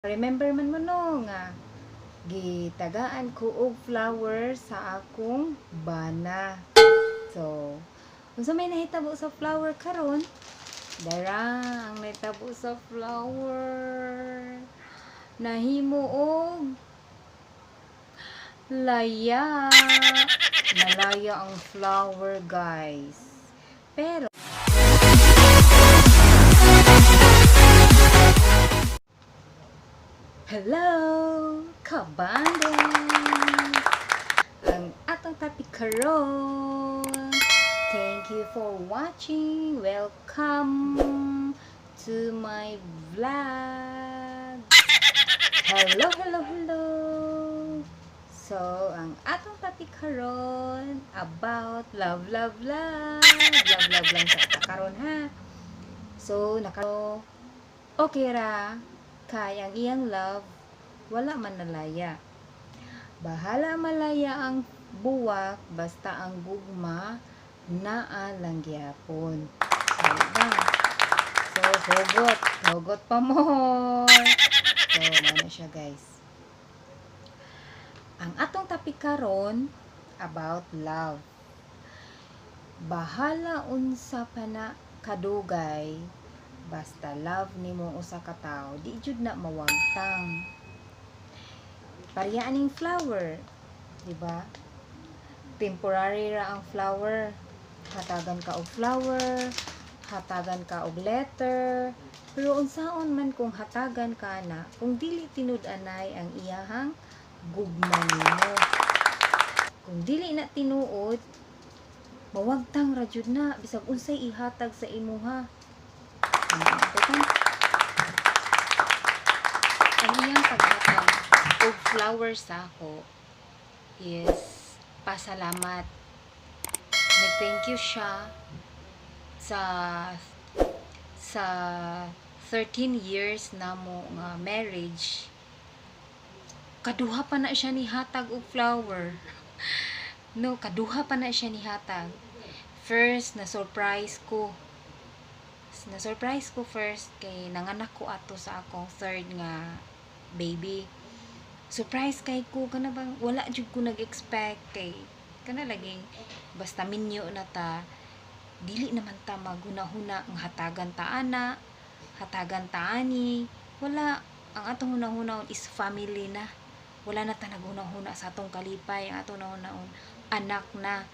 Remember man mo, no, nga gitagaan ko og flower sa akong bana. So, unsa may nahitabo sa flower karon? Dara ang nahitabo sa flower. Nahimo og laya. Nalaya ang flower, guys. Pero hello, kabande! Ang atong topic karon. Thank you for watching. Welcome to my vlog. Hello, hello, hello. So, ang atong topic karon about love, love, love. Love, love lang sa karon ha. So, naka okay ra kay ang iyang love wala man nalaya. Bahala malaya ang buwak, basta ang gugma naa lang gyapon. So, ba? So, hugot. Hugot pa more. So, mao na siya, guys. Ang atong topic karon about love. Bahala unsa pa na kadugay, basta love nimo usa ka tawo, di jud na mawagtang. Pareha aning flower, di ba? Temporary ra ang flower. Hatagan ka og flower, hatagan ka og letter, pero unsaon man kung hatagan ka na kung dili tinud-anay ang iyahang gugma nimo? Kung dili na tinuod, mawagtang ra jud na bisag unsay ihatag sa imuha. Ang ang iyang paghatag og flower sa ako is pasalamat. Nag-thank you siya sa 13 years namo nga marriage. Kaduha pa na siya ni hatag og flower. No, kaduha pa na siya ni hatag. First, na surprise ko. Na surprise ko first kay nanganak ko ato sa akong third nga baby. Surprise kay ko, kana bang wala jud ko nag-expect kay kana laging basta minyo na ta, dili naman ta maghuna-huna nga hatagan ta ana, hatagan ta ani. Wala, ang atong hunahuna is family na. Wala na ta naghuna-huna sa atong kalipay, ang atong hunahuna anak na.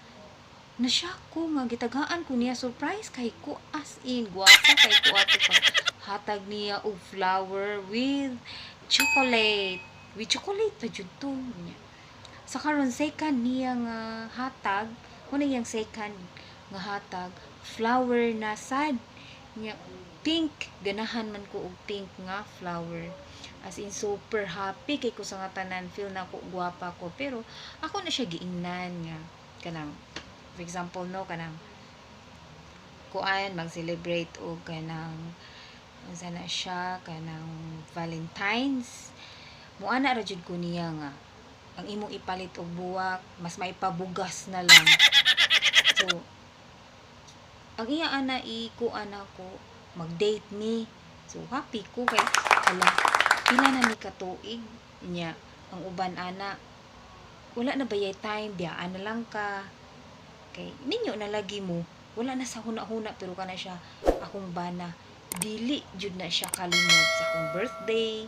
Na-shock ko nga gitagaan ko niya, surprise kay ko, as in gwapa kay ko ato pa hatag niya og flower with chocolate, with chocolate pa jud to niya. Sa karon, second niya nga hatag, kuno iyang second nga hatag, flower na sad niya, pink. Ganahan man ko og pink nga flower. As in, super happy kay ko sa nga tanan, feel na ko gwapa ko. Pero ako na siya giingnan nga kanang, for example, no, kanang kuan, mag-celebrate og kanang unsa na siya, kanang Valentine's, muana ra jud ko niya nga ang imong ipalit og buwak, mas maipabugas na lang. So ang iya ana ikuan ako, mag-date mi. So happy ko kay hala, pila na mi katuig niya. Ang uban ana, wala na bayay time, biyaan na lang ka kay minyo na lagi mo, wala na sa huna-huna. Pero kana siya, akong bana, dili jud na siya kalimot sa akong birthday,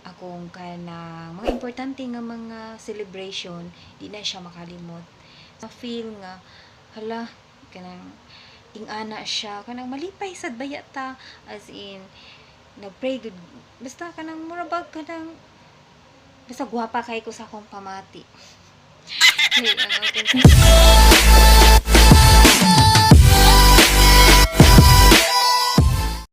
akong kanang mga importante nga mga celebration, di na siya makalimot. Ma feel nga hala, kanang ingana siya, kanang malipay sad baya ta, as in nagpray gud, basta kanang mura bag kanang basta gwapa kay ko sa akong pamati. Kay ang akong